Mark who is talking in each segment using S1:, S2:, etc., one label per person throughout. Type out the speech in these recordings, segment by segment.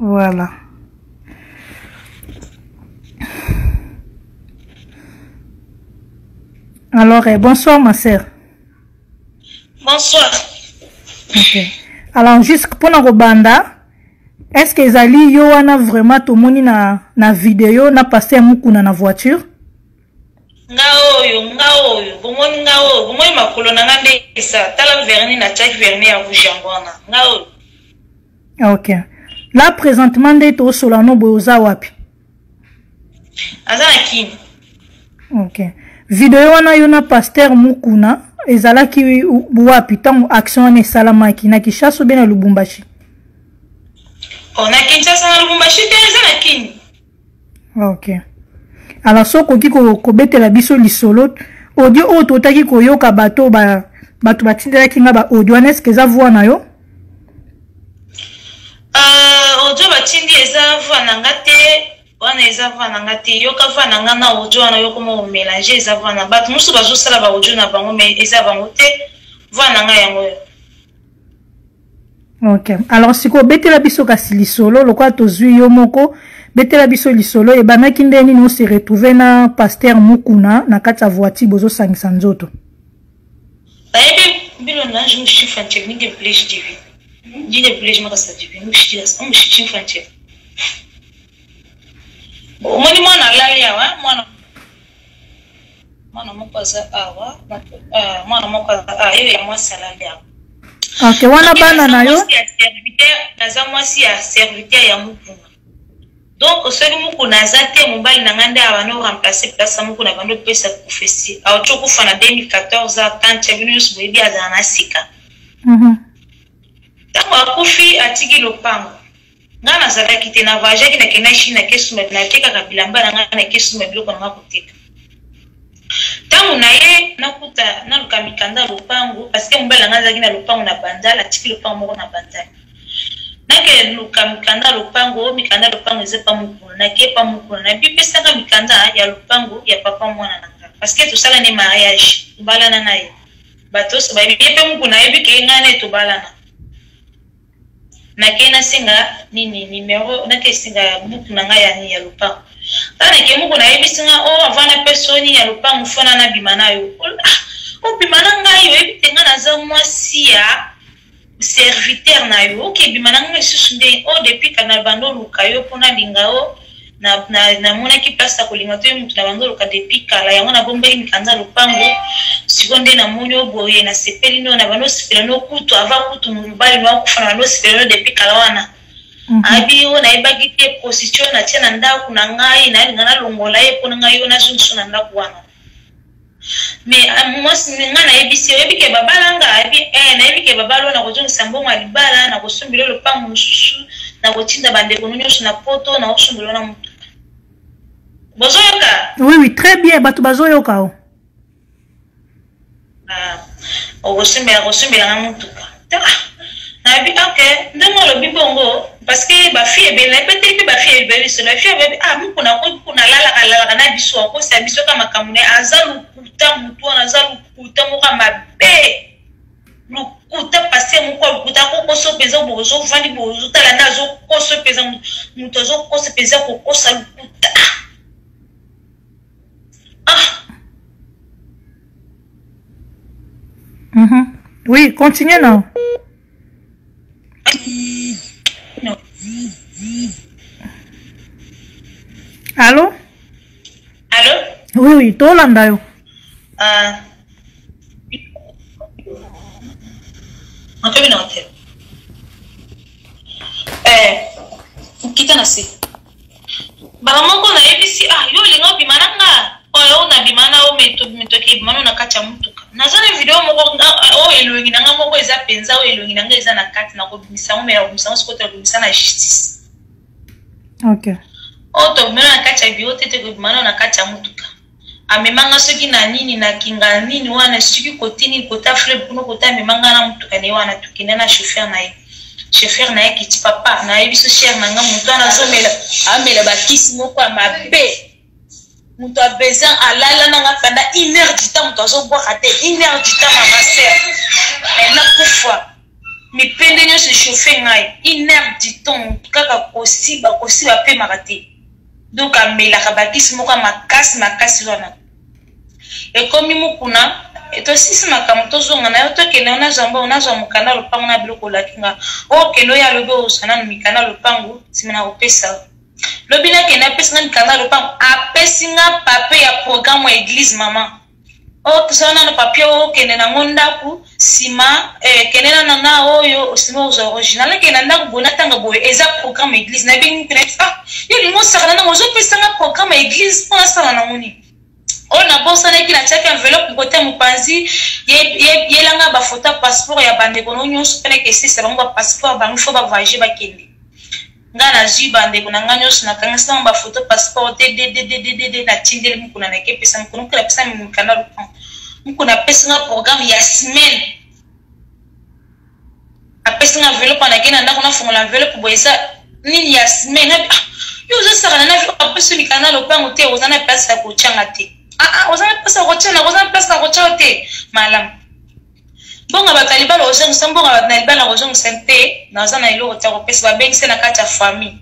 S1: Voilà. Alors, eh, bonsoir ma sœur.
S2: Bonsoir.
S1: Ok. Alors, juste pour na kobanda, est-ce que ezali yo wana vraiment tomoni na na vidéo na pasteur Mukuna na voiture?
S2: Nga oyo, nga oyo, bomoni nga oyo, bomoni makolo na nga nde esa, tala vernis na tiaki vernis ya rouge yango wana, nga oyo.
S1: Ok. Là présentement nde tosola no boye oza wapi?
S2: Aza na Kin.
S1: Ok. Video wana yo na pasteur Mukuna ezalaki wapi ntango action wana esalamaki na Kinshasa obe na Lubumbashi?
S2: Oh, na Kinshasa na Lubumbashi te eza na Kin.
S1: Ok. Alors soki okoki kobetela biso lisolo audio oyo totaki koyoka bato ba bato batindelaki nga ba audio wana eske eza voix na yo?
S2: Audio batindi eza voix na nga te wana eza voix na nga te yoka voix na nga na audio wana yo koma omélange eza voix na bato mosusu bazosala ba audio na bango mais eza bango te voix na nga yango oyo.
S1: Ok. Alors sikoyo betela biso kasi lisolo lokola tozwi yo moko betela biso lisolo ebandaki nde nini ose retrouver na pasteur Mukuna na kati ya voiture bozosangisa nzoto.
S2: Bayebi bino na jour chifanche mingi village divi dine village makasa divi mushitias amushichifanche omoni mwana alali awa mwana mwana moko aza awa ah, mwana moko aza ah, ye ya mwasi alali awa.
S1: Ok, wana bana na yo?
S2: Naza mwasi ya serviteur ya Mukuna. Donc soki Mukuna aza te mobali na ngai nde abandi remplacer place ya Mukuna abandi opesa prophetie. Auti okufa na 2014 tante ya bino nyonso boyebi azala na sika. Ntango akufi atiki lopango. Nga nazalaki te, na voyageaki nakendaki Chine nakesumba natekaka bilamba na ngai nakesumba biloko na ngai koteka. Ntango na ye nakuta naluka mikanda ya lopango parce que mobali na ngai azalaki na lopango na Bandal, atiki lopango moko na Bandal. Nake luka mikanda ya lopango, mikanda ya lopango eza pa mokolo, nake pa mokolo na bipesaka mikanda ya lopango ya papa mwana na ngai parce que tosala ne mariage, tobalana na ye. Bato nyonso bayebi ye mpe mokolo nayebi ke ngai na ye tobalana. Nakei nasenga nini numero, nakei senga buku na ngai ya nini ya lopango. Kaka nakei moko nayebisi nga oh avant napesa yo nini ya lopango faut na nabima na yo. Ah, obima na ngai oyebi te ngai naza mwasi ya serviteur na yo. Ok, bima na ngai lisusu nde oh depuis kala na bando oluka yo mpo nalinga yo. Namonaki place ya kolinga to ye motu na bando oluka depuis kala yango nabombaki mikanda ya lopango. Sikoyo nde namoni yo boye nasepeli no na bando osepela no kutu avant kutu mobali no akufa na bando osepela no depuis kala wana. Abi oyo nayebaki te prostitution natie na ndako na ngai nalinga nalongola ye mpo na ngai yo nazongiso na ndako wana. Mais mwasi nga nayebisi oyebi ke babala nga ayebi nayebi ke babala oyo nakozongisa mbongo ya libala nakosombela lopango mosusu nakotinda bandeko no nyonso na poto nakosombela na motuka. Bozoyoka?
S1: Oui, oui, très bien, bato bazoyoka o.
S2: Ah, okosombela kosombela nga motuka. Nayebi ok ndenge olobi bongo parce que ba fille ebele nayebeteli mpe ba fille ebele lisolo ba fille ebele ah mukuna mukuna alalaka alalaka na biso akosa biso ka makambo na ye aza lokuta motu wana aza lokuta moko ya mabe lokuta paster moko ya lokuta akokosa mpenza boye ozovandi boye ozotala nde azokosa mpenza moto azokosa mpenza kokosa lokuta. Ah.
S1: Oui, continue non.
S2: Non.
S1: Allô?
S2: Allô?
S1: Oui, oui, tolanda yo.
S2: Ah. Nakomi na hotel. Kita na se. Mbala moko nayebisi ah yo olinga obima na nga oyo nabima na yo metoki ebima no na kati ya motuka. Naza na video moko oyo elongi na nga moko eza mpenza oyo elongi na nga eza na kati na kobimisa yango mais na kobimisa yango sikoyo tokobimisa na justice.
S1: Ok.
S2: Oyo tobima na kati ya bureau te tokobima no na kati ya motuka. Amemanga soki na nini na kinga nini wana soki kote nini kota fleuve kuna kota amemanga na motuka na ye wana tokenda na chauffeur na ye. Chauffeur na ye kiti papa nayebi so cher na nga moto wana azomela amela bakisi moko ya mabe. Moto ya besoin alala na nga pendant une heure du temps moto azobwaka te une heure du temps mama sœur. Mais nakufa. Mipende nyonso echauffe ngai une heure du temps kaka kosiba kosiba apemaka te. Donc amelaka bakisi moko ya makasi makasi wana. Ekomi mukuna tosisi makambo tozonga na yo tokende nazwa mbongo nazwa mokanda lopango na biloko olaki nga okende oyo alobi ozwa nanu mikanda lopango nsima na kopesa lobi nakende apesi nga mikanda lopango apesi nga papier ya programme ya eglise mama ozwa nano papier oyo okende nango ndako nsima eh, kende nano na oyo nsima ozwa original akende na ndako boye natanga boye eza programme ya eglise nayebi mpe nayebi ah yo olingi osakana nango ozopesa nga programme ya eglise mpo nasala nango nini oyo nabosanaki natiaki enveloppe kote ya mopanzi yelanga bafoto ya passeport ya bandeko no nyonso mpe nakesisa bango bapasseport bango fo bavoyage bakende Nga nazui ba ndeko na nga nionso na kangisi bango ba photo passeport dddddd na tindeli mukuna na ke pesa mukuna mukuna apesa mikanda lopango mukuna apesi nga programme ya semaine apesi nga enveloppe na ke na ndako na fongola enveloppe boye eza nini ya semaine ah, yo ozosakana na apesi mikanda lopango te oza na place ya kotyanga te ah, ah, oza na place ya kotyanga oza na place na kotyanga te malamu Mbongo bato ya libala ozongisa mbongo bato na libala kozongisa te naza na eloko te kopesa babengisi na kati ya famille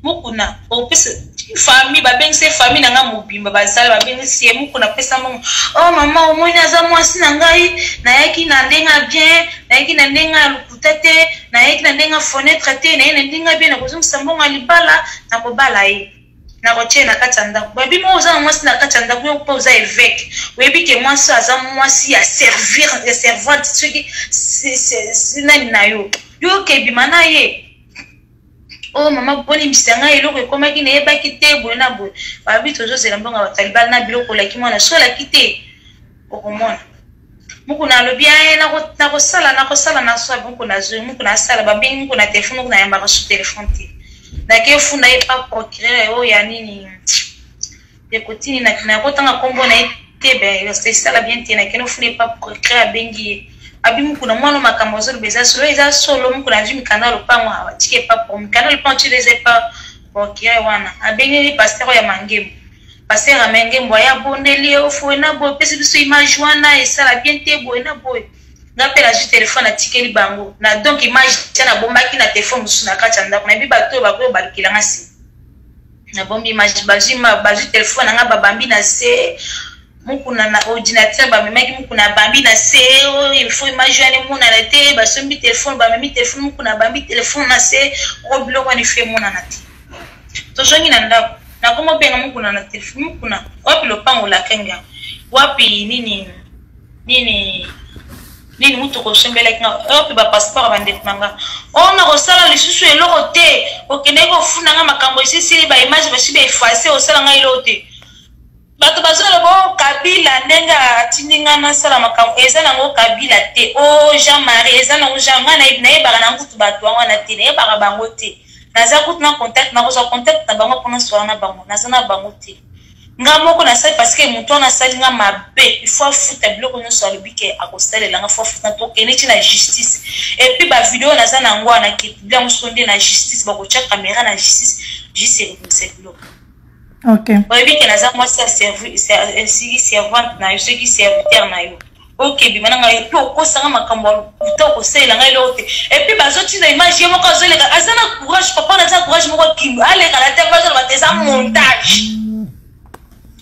S2: mukuna opesa famille babengisi famille na ngai mobimba bazali babengisi ye mukuna apesa mbongo oh mama omoni aza mwasi na ngai nayaki na ndenge ya bien nayaki na ndenge ya lokuta te nayaki na ndenge ya fenetre te naye na ndenge ya bien nakozongisa mbongo ya libala nakobala ye nakotie na kati ya ndako babi moko oza na mwasi na kati ya ndako yo mpe oza eveke oyebi ke mwasi oyo aza mwasi ya servir ya servante soki nani na yo yo okebima na ye oyo oh, mama bolimbisa ngai eloko ekomaki nayebaki te boye na boye babi tozozela mbongo ya bato ya libala na biloko olaki mwana so olaki te okomona mukuna alobi aye nakosala nakosala naswa mukuna azwi mukuna asala babengi mukuna telefone mukuna ayambaka su telefone te nake funda ye pa procureur oyo ya nini ekotini nakotanga nkombo na ye te ben esala bien te nakende ofunda ye pa procureur abengi ye abi mukuna mwana makambo azoloba eza solo eza solo mukuna azwi mikanda ya lopango atiki epa mikanda ya lopango tili eza epa procureur wana abengeli pasteur oyo ya mangembo Pasteur Amenge Mbwa ya bondeli ye ofoye na boye opesi biso image wana esala bien te boye na boye nga mpe nazwi telefone natikeli bango na donc image tia nabombaki na telefone mosusu na kati ya ndako nayebi bato oyo bakoyo balukela nga nsima nabombi image bazwi bazwi telefone na nga babambi na se mukuna na ordinateur bamemaki mukuna abambi na se oyo il faut image wana emonana te basombi telefone bamemi telefone mukuna abambi telefone na se oyo biloko wana ifo emonana te tozongi na ndako nakoma obenga mukuna na telefone mukuna wapi lopango olakenga wapi nini nini nini motuka osombelaki nga wapi bapasseport ya bandeko na nga o oh, nakosala lisusu eloko te okendaki kofunda nga makambo esisili baimage basi baefase osala ngai eloko te Bato bazoloba o oh, Kabila ndenge atindi ngai nasala makambo eza nango Kabila te o oh, Jean Marie eza nango Jean ngai nayebaka na kutu bato yango wana te nayebaka bango te naza kutu na contact nakozwa contact na bango mpona sola na bango naza na bango te nga moko nasali parce que moto wana asali nga mabe il faut afuta biloko nyonso alobi ke akosalela nga faut afuta tokende ti na justice et puis bavideo naza na yango wana ke publie yango soko nde na justice bakotya kamera na justice justice ekobimisa biloko
S1: Okay.
S2: Oyebi ke naza mwasi ya servi servante na yo soki serviteur na yo oke bima na ngai epuis okosanga makambo ya lokuta okosalela ngai eloko te epuis bazotinda image ye moko azoleka aza na courage papa na aza na courage moko akimba aleka na te bazoloba te eza montage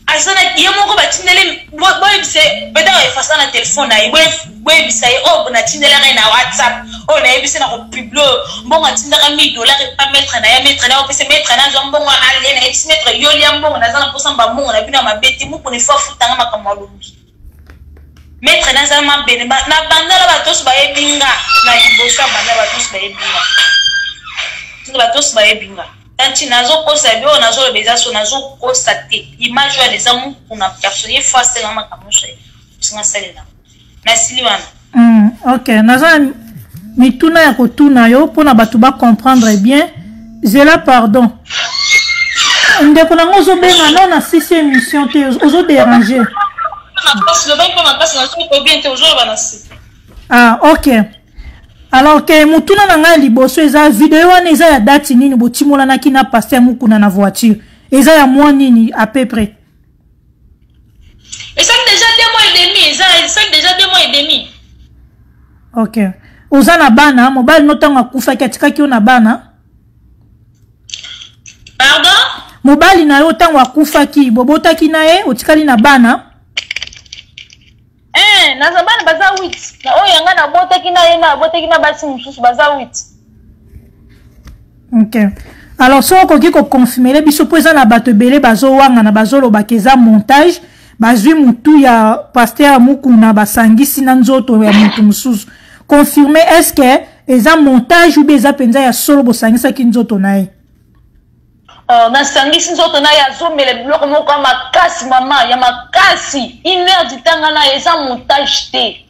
S2: aza na ye moko batindeli boyebisa ye peut-être efasa na telefone na ye boyebisa ye oyo oh, natindelaka ye na whatsapp oyo oh, nayebisi na kopublie oyo mbongo atindaka 1000 dollar epa maître na ye maître na ye opesa maître na azwa mbongo alie nayebisi maître yo lia mbongo naza na mposa mbambongo na bino ya mabe te mokona ifo afutanga makambo alobi maître naza mabene na bandala bato nyonso bayebi nga na liboso ya bandala bato nyonso bayebi nga bato nyonso bayebi nga tanti nazokosa bi oyo nazoloba eza so nazokosa te image wana eza mukuna personne ye fo asenga makambo nyonso osinga asalela nasili wana
S1: ok naza na mituna ya kotuna yo mpona bato bacomprendre bien zela pardon ndeko nango ozobenga no na sisi émission te ozoderange ah ok alors ke motuna na ngai ya liboso eza video wana eza ya date nini botimolanaki na paster mukuna na voiture eza ya mwa nini à peu près
S2: esali déjà 2 mois et demi eza esali déjà 2 mois et demi
S1: ok. Oza na bana, mobali no ntango akufaki atikaki yo na bana?
S2: Pardon?
S1: Mobali na yo ntango akufaki, bobotaki na ye, otikali na bana?
S2: Eh, naza bana baza 8. Na oyo yanga nabotaki na ye na abotaki na basi mosusu baza 8.
S1: Ok. Alors soki okoki koconfirmele biso mpo eza na bato ebele bazowangana bazolobaka eza montage bazwi motu ya pasteur mukuna basangisi na nzoto ya motu mosusu confirme est ce que eza montage ou bien eza mpenza ya solo bosangisaki nzoto na ye
S2: Oh, nasangisi nzoto na ye azomela biloko moko ya makasi mama ya makasi une heure du temps nga na ye eza montage te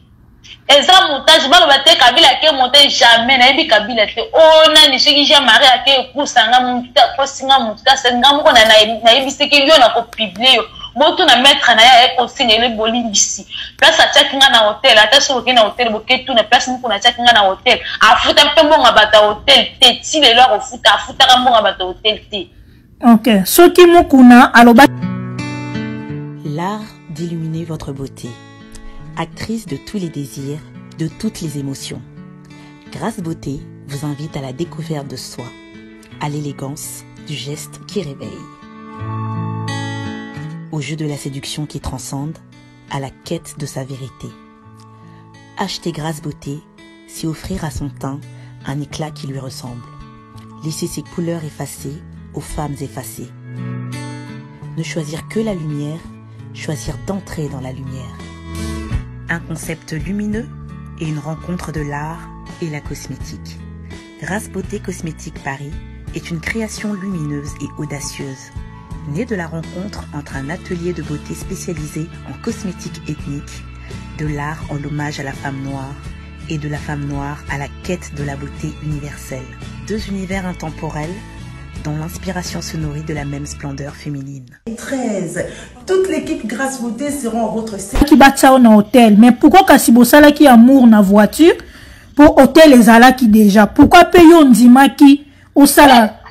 S2: eza montage baloba te kabila ake monte jamais nayebi kabila te o oh, nani soki jean marie ake ekusa nga mutu te akosi nga mutu te asali nga moko nayebisaki yo nakopublie yo botuna maître na ye aye kosenga ele bolimbisi place atiaki nga na hotel ata soki okei na hotel boketuna place moko natiaki nga na hotel afuta mpe mbongo ya bato ya hotel te ti lelo akofuta afutaka mbongo ya bato ya hotel te
S1: ok soki mukuna aloba
S3: L'art d'illuminer votre beauté. Actrice de tous les désirs, de toutes les émotions. Grâce Beauté vous invite à la découverte de soi, à l'élégance du geste qui réveille. Au jeu de la séduction qui transcende, à la quête de sa vérité. Acheter Grâce Beauté, c'est offrir à son teint un éclat qui lui ressemble. Laisser ses couleurs effacées aux femmes effacées. Ne choisir que la lumière, choisir d'entrer dans la lumière. Un concept lumineux et une rencontre de l'art et la cosmétique. Grâce Beauté Cosmétique Paris est une création lumineuse et audacieuse. Née de la rencontre entre un atelier de beauté spécialisé en cosmétique ethnique, de l'art en hommage à la femme noire et de la femme noire à la quête de la beauté universelle. Deux univers intemporels dont l'inspiration se nourrit de la même splendeur féminine.
S4: 13. Toute l'équipe Grâce Beauté seront à votre service.
S1: Qui bat ça au hôtel. Mais pourquoi kasi bosalaki amour na voiture pour hôtel ezalaki déjà? Pourquoi pe yo ndimaki osala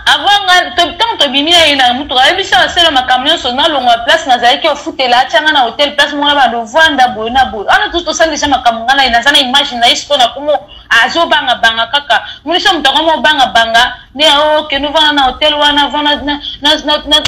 S2: avant nga ntango tobimi na ye na motuka ayebisi asala makambo nyonso nalongwa place nazalaki ofutela atya nga na hotel place moko na bando ovanda boye na boye wana tu tosali deja makambo nga na ye naza na image na ye sikoyo nakomo azobangabanga kaka monisa moto akomo obangabanga nde okende oh, ovanda na hotel wana vanda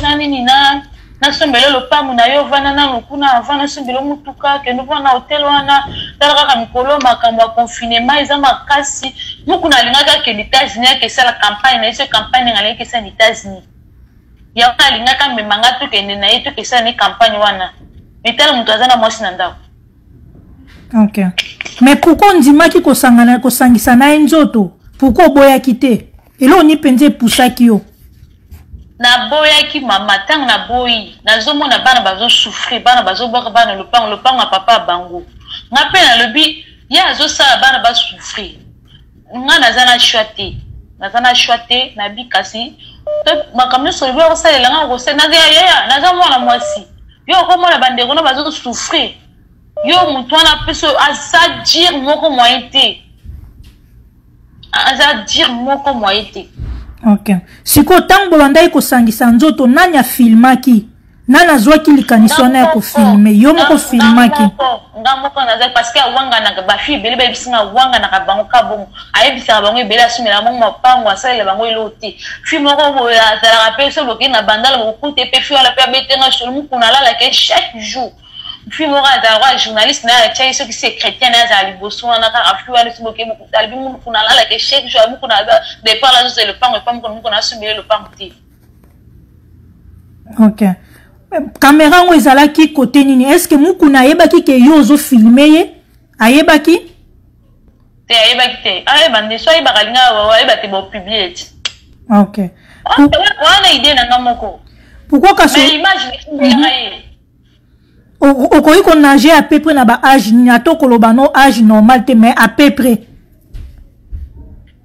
S2: na nini na nasombela lopango na yo vanda nanu kuna avant nasombela motuka kende ovanda na hotel wana tala kaka mikolo makambo ya confinement eza makasi mukuna alingaki akende États-Unis akesala campagne na ye so campagne ndenge alingaki esala na États-Unis yango alingaki amema nga tokende na ye tokesala ne campagne wana mais tala moto aza na mwasi na ndako
S1: ok mais pourquoi ondimaki kosangana kosangisa na ye nzoto pourquoi oboyaki te eloko nini mpenza epusaki yo
S2: naboyaki mama ntango naboyi nazomona bana bazosouffrir bana bazobwaka bana lopango lopango ya papa ya bango nga mpe nalobi ye azosala bana basouffrir nga naza na choix te naza na choix te nabi kasi makambo nyonso olobi okosalela nga okosala naza mwana mwasi yo okomona bandeko no bazosouffrir yo motu wana apesi oyo aza dire moko moyen te aza dire moko moyen te
S1: ok sikoyo ntango bobandaki kosangisa nzoto nani afilmaki nani azwaki likanisi wana ya kofilme yo moko filmaki
S2: nga moko nazali parce que awanganaka bafille ebele bayebisi nga awanganaka bango ka bongo ayebisaka bango ebele asomela bango mapango asalela bango eloko te fille moko boye azalaka mpe so bokei na bandala bokokuta mpe fille wana mpe abetenga solo mokuna alalaka chaque jour Fille moko azala kwa journaliste na atiaki soki secrétaire na azala liboso wana kaka fille wana soki boke alobi mokuna alalaka chaque jour mokuna départ azozela lopango epa mokuna mokuna asombele lopango te
S1: ok kamera yango ezalaki kote nini est ce que mukuna ayebaki ke yo ozofilme ye ayebaki
S2: te ayebaki te ayeba nde so ayebaka alinga ayeba te bopublie ti
S1: ok
S2: wana idée na nga moko
S1: pourquoi kasi
S2: mais image ye
S1: okoki konage à peu près na ba age nini ata okoloba no age normal te mais à peu près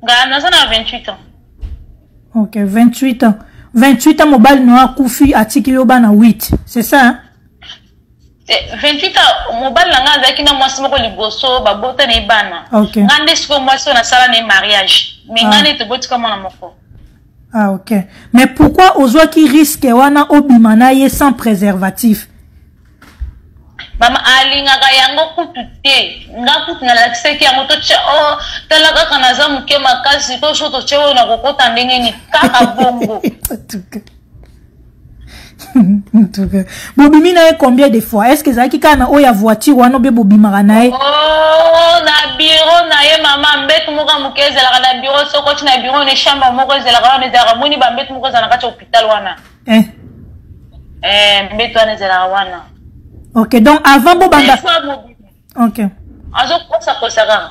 S2: nga naza na 28 ans
S1: ok 28 ans 28 ans mobali no akufi atiki yo bana 8 c'est ça hein?
S2: 28 ans mobali na ngai azalaki na mwasi moko liboso babota na ye bana
S1: okay.
S2: ngai nde sikoyo mwasi oyo nasala na ye mariage mais ngai ah. nde tobotika mwana moko
S1: ah ok mais pourquoi ozwaki risque wana obima na ye sans préservatif?
S2: Mama alingaka yango kutu te. Nga kutu nalakisaki yango totya oh, tala kaka naza moke makasi to so totye oyo nakokota ndenge nini kaka bongo.
S1: Bobimi na ye combien de fois? Est ce que ezalaki kaka na oyo ya voiture wana obe bobimaka na ye?
S2: Oh, na biro na ye mama, mbetu moko ya moke ezalaka na biro, soki oti na biro na chambre moko ezalaka wana, ezalaka moni bambetu moko ezala na kati ya hôpital wana.
S1: Eh.
S2: Eh, mbetu wana ezalaka wana.
S1: Ok, donc avant bobanda. Ok.
S2: Azokosa kosa kaka.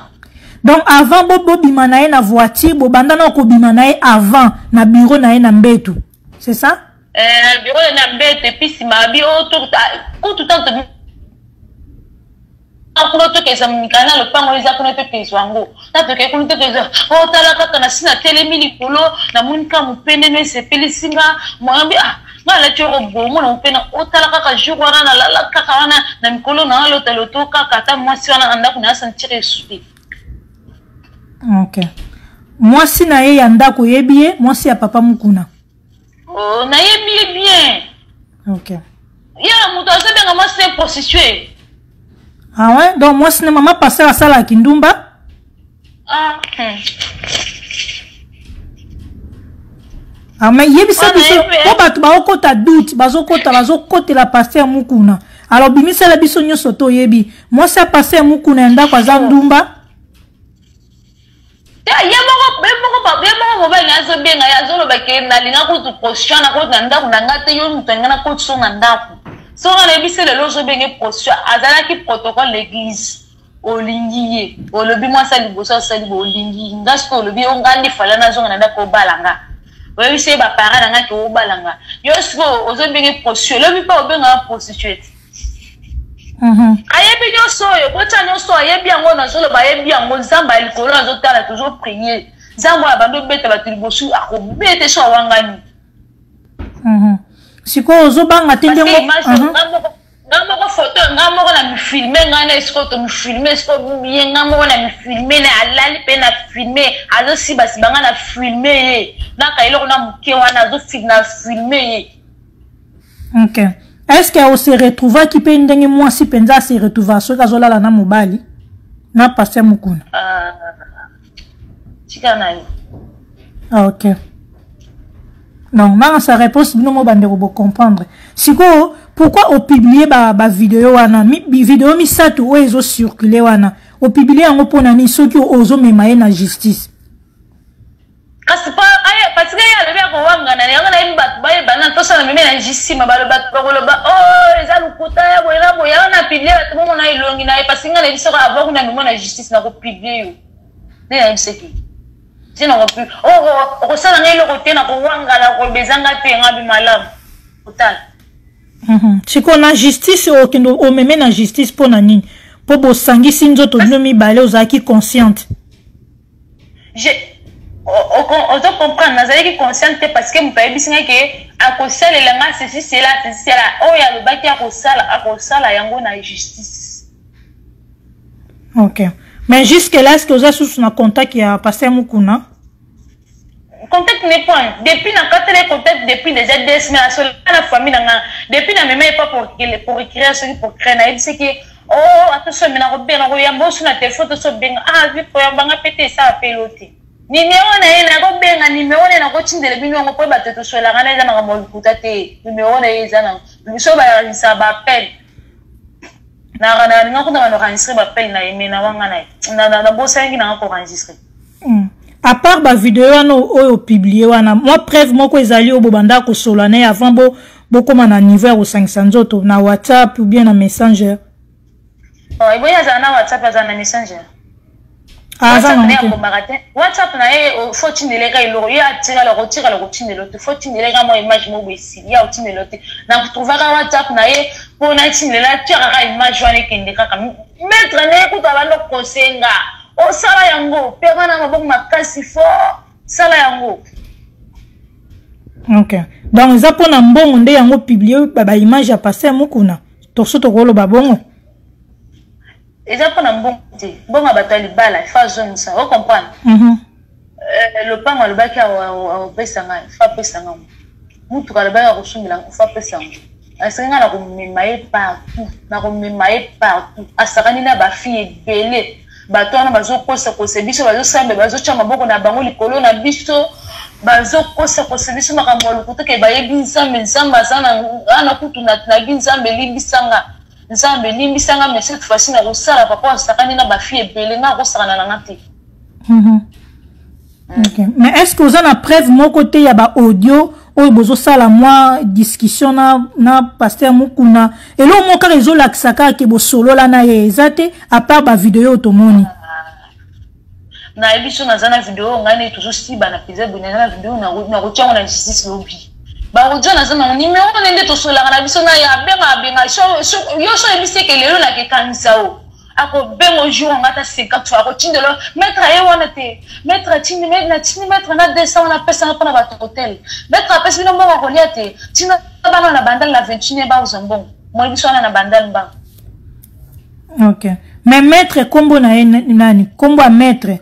S1: Donc avant bobima na ye na voiture, bobanda na kobima na ye avant na bureau na ye na mbetu. C'est ça?
S2: Eh, na bureau na mbetu et puis sima abi oh to kutu tanto kuna tokeza mikanda lopango eza kuna tokezwa yango na tokei kuna tokezwa o tala kaka na si natelemi likolo namoni kaka mopende no esepelisi nga moyambi ah nga alati oko bongo na mopende otala kaka jour wana nalala kaka wana na mikolo na alota loto kaka ata mwasi wana na ndako na asantire esuki.
S1: Ok, mwasi na ye ya ndako oyebi ye? Mwasi ya papa Mukuna?
S2: Oh, nayebi ye bien.
S1: Ok.
S2: Ya moto azobenga mwasi ne prostituée.
S1: Ah ouais, donc mwasi na mama pasteur asalaka kindumba?
S2: Ah.
S1: Ah, mais yebisa biso mpo bato baokota doute, bazokota bazokotela pasteur Mukuna. Alors bimisela biso nyonso toyebi mwasi ya pasteur Mukuna ya ndako aza ndumba.
S2: Ye moko ye moko ye moko mobali na azobenga ye, azoloba ke nalinga kutu prostitution na koti na ndako na nga te, yo moto alinga na koti so na ndako so nga nayebisi lelo ozobenge prostitution azalaki protocole l'église olingi ye olobi mwasi ya liboso asali bo olingi nga soki olobi yo nga nde fala nazonga na ndako obala nga oyebisi ye baparent na nga ke obala nga yo sikoyo ozobenge prostitue elobi mpe obengaka prostitue te. Ayebi nyonso oyo botya nyonso ayebi yango nazoloba ayebi yango. Nzambe ya likolo azotala, tozoprie Nzambe oyo abandi obeta bato liboso akobeta so awangani.
S1: Sikoyo ozobanga te ndenge
S2: nga moko foto nga moko na mifilme ngai na esiko tomifilme esiko ye nga moko na mifilme na alali mpe na filme azosibasiba ngai na filme ye naka eloko na moke wana azofilme na filme ye.
S1: Ok, est ce que ose retrouvaki mpe ndenge mwasi mpenza ase retrouva soki azolala na mobali na pasteur Mukuna?
S2: Tika na yo.
S1: Ah, ok, donc nanga sa réponse bino mo bandeko bocomprendre sikoyo pourquoi opublie bavideo ba wana mi, video misato oyo ezocircule wana opublie yango mpona nini soki ozomema ye na justice?
S2: Kasi parce que ye alobi akowangana yango, nayebi bato bayebana tosala meme na jisima bato bakoloba o oh, eza lokuta ya boye na boye. Yango na publie bato bomona elongi na ye parce que ngai nayebi soko avant kuna memo na justice nakopublie yo nde nayebisaki te okosala ngai eloko te nakowangana koloba ezanga te nga bi malamu otala.
S1: Sikoyo na justice okende omeme na justice mpo na nini? Mpo bosangisi nzoto bino mibale, ozalaki consciente?
S2: Ozo comprendre, nazalaki consciente te parce que moto ayebisi ngai ke akosalela nga ceci cela ceci cela oyo alobaki akosala akosala yango na justice.
S1: Ok, mais jusque là est ce que oza susu na contact ya pasteur Mukuna?
S2: Contact ne point depuis na katela contact depuis déjà 2 semaines asola na famille na nga depuis na mema epa pour écrire soki pour créer nayebisaki oh atoso me nakobenga koyamba oso na telefone toso benga ah vi koyamba nga mpe te esala pelo te nimero na ye nakobenga nimero na ye nakotindela bino yango mpo bato tosolaka na eza makambo ya lokuta te nimero na ye eza na so baenregistra baappel nalinga kuna bano enregistre baappel na ye me na wanga na ye nabosanaki nanga koenregistre.
S1: À part bavideo wana oyo opublie wana, mwa preuve moko ezali oyo bobanda kosola na ye avant bo bokóma na niveau ya kosangisa nzoto na WhatsApp ou bien na Messenger?
S2: Oh, eboyi azala na WhatsApp, azala na Messenger.
S1: Aza
S2: na akomaka te WhatsApp na ye fo tindeleka eloko ye atikala kotikala kotindela te fo tindeleka mwa image moko esili ye otindela te natrouvaka WhatsApp na ye mpo natindela atia kaka image wana ekende kaka maître na ye kutu abanda kosenga osala yango pema na maboko makasi fo sala yango.
S1: Ok, donc eza mpona mbongo nde yango publie baimage ya pasteur Mukuna toso tokoloba bongo?
S2: Eza mpona mbongo te, mbongo ya bato ya libala fa azongisa ocomprendre. Lopango alobaki akopesa ngai fa apesa ngai, mutuka alobaki akosumbela fa apesa ngo. Asengi nga nakomema ye partout, nakomema ye partout. Asakani na ba fille ebele, bato wana bazokosa kosa biso, bazosambela, bazotya maboko na bango likolo na biso, bazokosa kosa biso makambo ya lokuta ke bayebi Nzambe. Nzambe aza na nga na kutu nayebi Nzambe, limbisa nga Nzambe, limbisa nga, mais cette fois-ci nakosala. Papa asakani na ba fille ebele, nga akosakana na nga te.
S1: Okay. Mais est-ce que oza na preuve moko te ya ba audio oyo bozosala mwa discussion na, na pasteur Mukuna, eloko moko kaka ezolakisa kaka ke bosolola na ye eza te, à part ba video oyo tomoni?
S2: Nayebi so naza na video ngai nde tozosibana mpenza boye, naza na video, nakotia yango na justice lobi. Bakotia, naza nango nimero ne nde tosolaka na biso na ye, abenga abenga yo so oyebisi eke lelo nakekanisa o akobenga jour yango ata 50 fois akotindela maître aye wana te, maître atindi, natindi maître na 200 wana apesanga mpona bato hotel, maître apesi bino mbongo akolia te, ntina bana na Bandal na 21 bakozwa mbongo moyebi biso wana na Bandal mbango.
S1: Ok, mais maître kombo na ye nani? Kombo ya maître?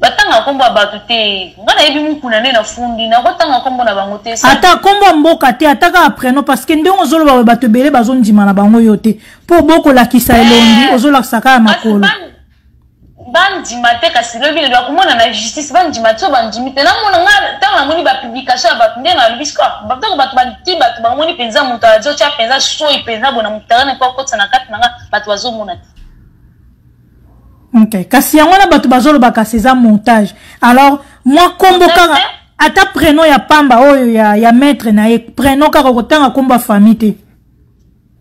S2: Batanga nkombo ya bato te, nga nayebi Mukuna nde nafundi, nakotanga nkombo na bango te.
S1: Ata nkombo ya mboka te, ata kaka prénom, parce que ndenge ozoloba bato ebele bazondima na bango yo te, mpo bokolakisa elongi, ozolakisa kaka makolo.
S2: Bandima te, kasi lobi lelo bakomona na justice. Bandima te, so bandimi te, namona nga ntango namoni bapublication ya bato nde nalobi ntango bato banti bato bamoni mpenza moto azotya mpenza soi mpenza bona motarane mpo akotisa na kati na nga, bato bazomona te.
S1: Ok, kasi yango wana bato bazoloba kasi eza montage. Alors mwa kombo kaka, ata prénom ya pamba oyo ya maître na ye, prénom kaka, okotanga kombo ya famille te.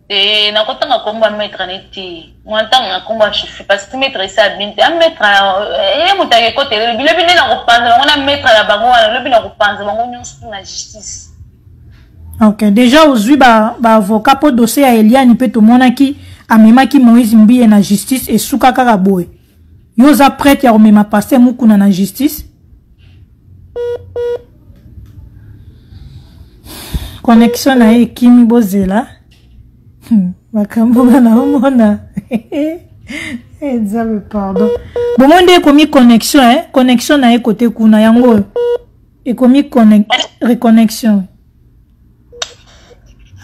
S2: Eh, nakotanga kombo ya maître ne te, mwa ntango na kombo ya chauffeur, parce que maître esi abimi te. A maître ye moto akekotela lobi lobi nde nakopanza bango na maître na bango wana, lobi nakopanza bango nyonso na justice.
S1: Ok, déjà ozwi baavocat ba mpo dossier ya Eliane mpe tomonaki amemaki Moïse Mbiye na justice, esuka kaka boye. Yo oza prête ya komema pasteur Mukuna na justice? Connexion na ye ekimi, bozela. Makambo nga naomona, Nzambe pardon. Bomoi nde ekomi connexion, eh? Connexion na ye kote kuna yango oyo ekomi reconnexion,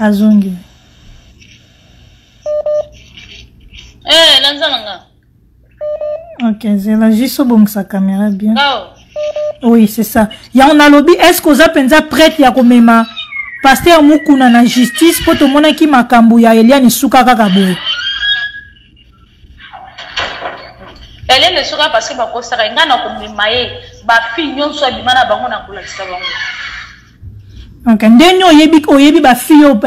S1: azongi.
S2: Eh, lanza na nga.
S1: Ok, zela juste obongisa caméra bien.
S2: Oh.
S1: Oui, c'est ça. Yango nalobi, est ce que oza mpenza prête ya komema pasteur Mukuna na justice, mpo tomonaki makambo ya Eliane esuka kaka boye?
S2: Eliane esuka parce que bakosaka ngai, na komema ye, bafille nyonso abima na bango na kolakisa bango.
S1: Ok, ndeni oyebi bafille oyo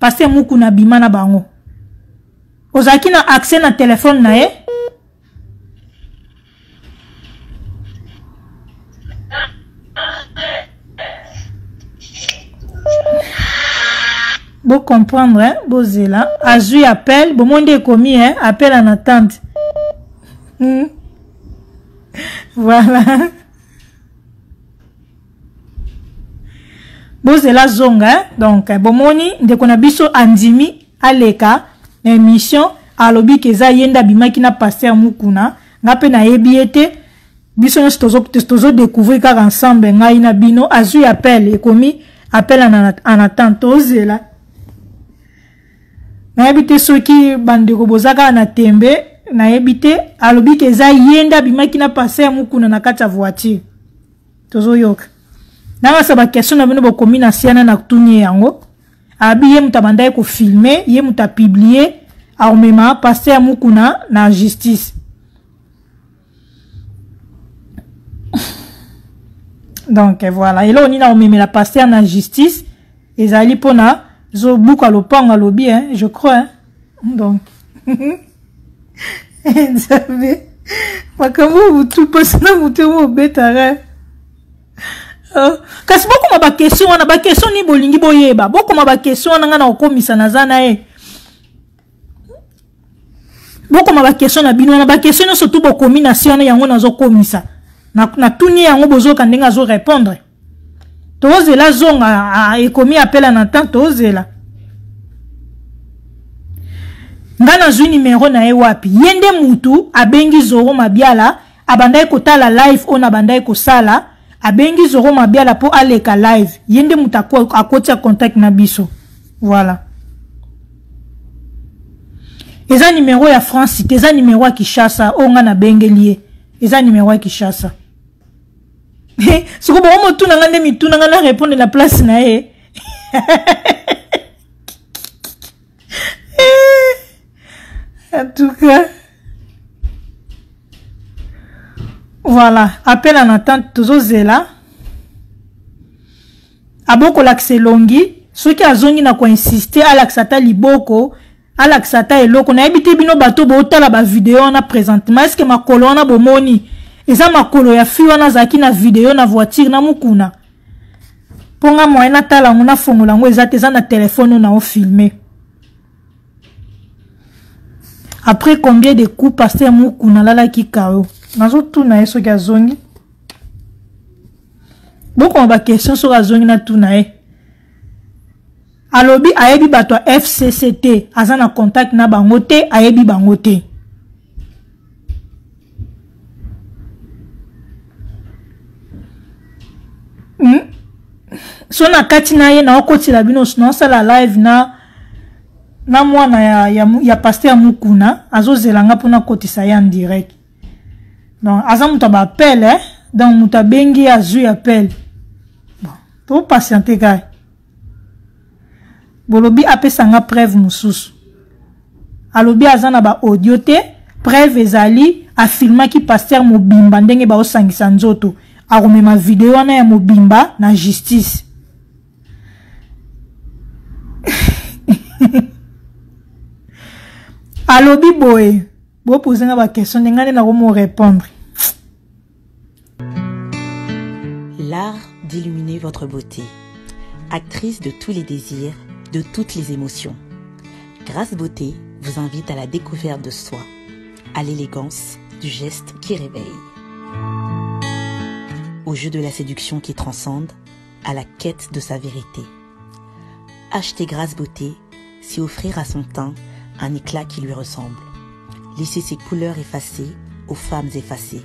S1: pasteur Mukuna abima na bango, ozalaki na accès na telefone na ye? Bocomprendre, hein? Bozela, azwi appel. Bomoi nde ekomi, hein? Appel en attente. Voilà, bozela zonga, hein? Donc bomoni ndeko na biso andimi aleka na émission, alobi ke eza ye nde abimaki na pasteur Mukuna. Nga mpe nayebi ye te, biso nyonso tozodécouvrir kaka ensemble, ngai na bino. Azwi appel, ekomi appel en attente, tozela. Nayebi te soki bandeko boza kaka na tembe, nayebi te. Alobi ke eza ye nde abimaki na pasteur Mukuna na kati ya voiture. Tozoyoka nangasa baquestion na bino bokomi na siana na tuni ye yango. Abi ye moto abandaki kofilme, ye moto apublie, akomema pasteur Mukuna na justice. Donc voilà, eloko nini akomemela pasteur na justice ezali mpona zobuka lopango, alobi, hein, je crois, hein? Donc Nzambe, makambo butu mpasi na motu obetaka. Oh. Kasi bokoma baquestion wana, baquestion nini bolingi boyeba, bokoma baquestion wana, ngai na kokomisa naza na ye. Bokoma baquestion na bino wana, baquestion nyonso tu bokomi na si wana, yango nazokomisa, natuni yango, bozoyoka ndenge azorépondre. Tozela zonga, ekomi appel na temps, tozela. Nga nazwi nimero na ye wapi? Ye nde mutu abengi Zoro Mabiala, abandaki kotala live oyo nabandaki kosala. Abengi Zoro Mabiala mpo aleka live, ye nde moto akotia contact na biso. Voilà, eza numero ya France te, eza numero ya Kinshasa oyo ngai nabengeli ye, eza numero ya Kinshasa. Soko bongo motuna ngai nde mituna ngai na répondre na place na ye. En tout cas, voilà, appel en attente, tozozela abokolakisa elongi. Soki azongi na koinsiste, alakisa ata liboko, alakisa ata eloko. Nayebi te, bino bato bootala bavideo wana présentement, est-ce makolo wana bomoni eza makolo ya fille wana azalaki na video na voiture na Mukuna? Mpo nga moyen natala yango, nafongola yango eza te, eza na telefone oyo naofilme. Après combien de coups pasteur Mukuna alalaki kao? Nazotuna ye soki azongi. Bokoma baquestion, soki azongi natuna ye. Alobi ayebi bato ya FCC te, aza na contact na bango te, ayebi bango te. So na kati na ye, naokotela bino, naosala live na mwana ya pasteur Mukuna, azozela nga mpona kotisa ye en direct. Donc aza moto ya baappel, eh? Donc moto abengi ye, azwi appel. Bon, topatiente kaka. Bolobi apesa nga preuve mosusu, alobi aza na baaudio te. Preuve ezali, afilmaki pasteur mobimba ndenge baosangisa nzoto, akomema video wana ya mobimba na justice. Alobi boye, bopose nga baquestion nde ngai nde nakomo répondre.
S3: L'art d'illuminer votre beauté. Actrice de tous les désirs, de toutes les émotions. Grâce Beauté vous invite à la découverte de soi, à l'élégance du geste qui réveille, au jeu de la séduction qui transcende, à la quête de sa vérité. Acheter Grâce Beauté, c'est offrir à son teint un éclat qui lui ressemble. Laisser ses couleurs effacées aux femmes effacées.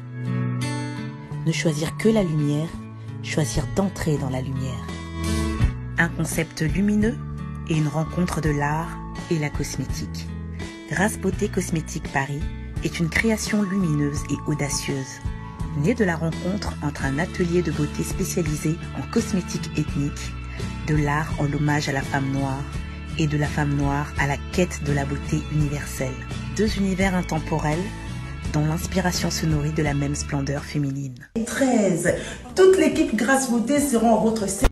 S3: Ne choisir que la lumière, choisir d'entrer dans la lumière. Un concept lumineux et une rencontre de l'art et la cosmétique. Grâce Beauté Cosmétique Paris est une création lumineuse et audacieuse, née de la rencontre entre un atelier de beauté spécialisé en cosmétique ethnique, de l'art en hommage à la femme noire et de la femme noire à la quête de la beauté universelle. Deux univers intemporels dont l'inspiration se nourrit de la même splendeur féminine.
S4: 13. Toute l'équipe Grâce Beauté seront à votre service.